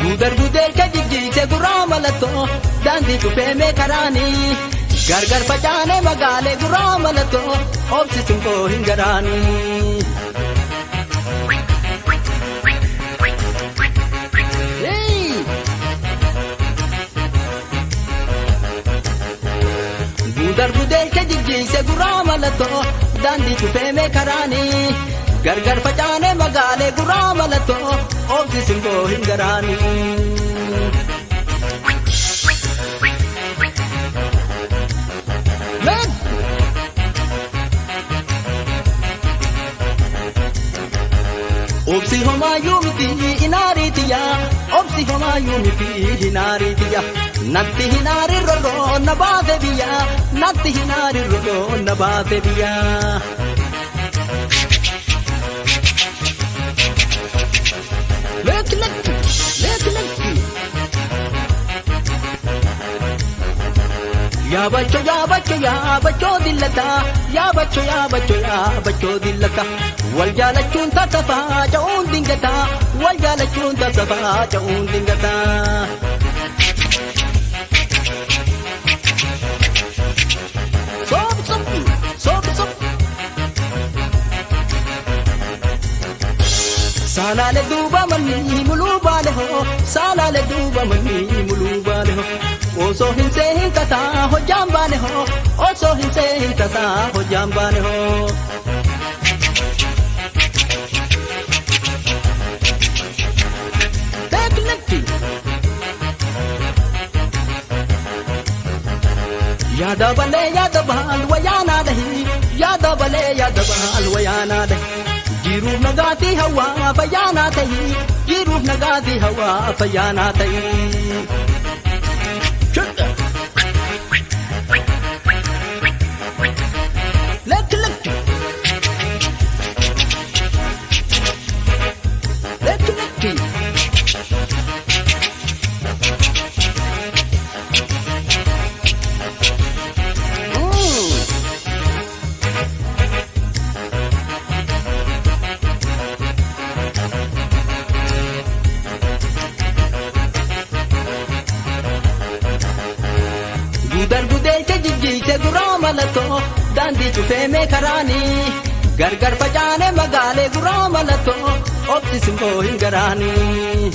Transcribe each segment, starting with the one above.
Gudar gudeelcha jijjiirse gurraa mallattoo daandii cufeemee karaanii gargar facaanee magaalee gurraa mallattoo obsisuun koo hin garaanii. Gudar gudeelcha jijjiirse gurraa mallattoo daandii cufeemee karaanii gargar facaanee magaalee gurraa mallattoo obsisuun koo hin garaanii. Men! Obsi homaayyuu miti inaariitiya obsi homaayyuu miti hinaariitiya natti hinaari roroo na baate biyya natti hinaari roroo na baate biyya. Lekki lekki lekki lekki. Yaabachoo yaabachoo yaabachoo dillataa yaabachoo yaabachoo yaabachoo dillataa wal jaalachuun tattafaa ca'uun dingataa wal jaalachuun tattafaa ca'uun dingataa. Soofi soofi soofi soofi. Saalaale duuba manni muluu baale hoo saalaale duuba manni muluu baale hoo osoo hin seehin tasaa hojjaan baane hoo osoo hin seehin tasaa hojjaan baane hoo. Beekletti. Yaada balee yaada baal wayaanaa dhahi yaada balee yaada baal wayaanaa dhahi jiruuf nagaatii hawaa fayyaanaa tahi jiruuf nagaatii hawaa fayyaanaa tahi. Lekki lekki. Lekki lekki. Gudar gudeelcha jijjiirse gurraa mallattoo daandii cufeemee karaanii gargar facaanee magaalee gurraa mallattoo obsi simboo hin garaanii.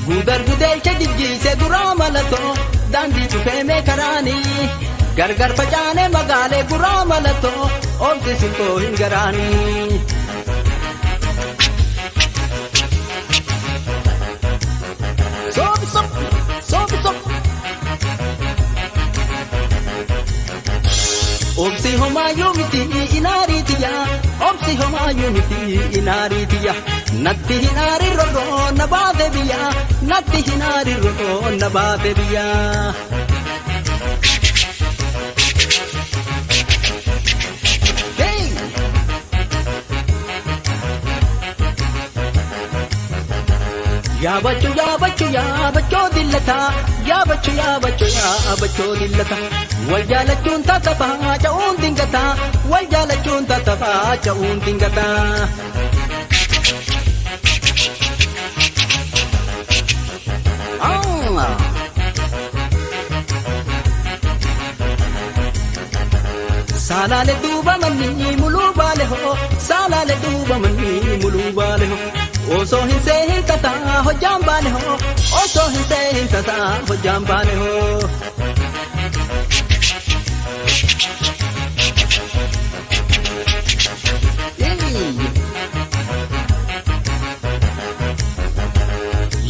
Gudar gudeelcha jijjiirse gurraa mallattoo daandii cufeemee karaanii gargar facaanee magaalee gurraa mallattoo obsi simboo hin garaanii. Soofi soofi soofi soofi. Obsi homaayyuu miti inaariitiya obsi homaayyuu miti inaariitiya natti hinaari roroo na baate biyya natti hinaari roroo na baate biyya. Hey! Yaabachoo yaabachoo yaabachoo dillataa yaabachoo yaabachoo yaabachoo dillataa wal jaalachuun tattafaa ca'uun dingataa wal jaalachuun tattafaa ca'uun dingataa. Ah! Saalaale duuba manni muluu baale hoo saalaale duuba manni muluu baale hoo osoo hin seehin tasaa hojjaan baane hoo osoo hin seehin tasaa hojjaan baane hoo.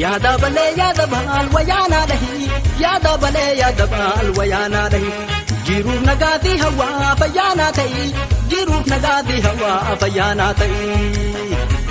Yaada balee yaada baal wayaanaa dhahi yaada balee yaada baal wayaanaa dhahi jiruuf nagaatii hawaa fayyaanaa ta'i jiruuf nagaatii hawaa fayyaanaa ta'i.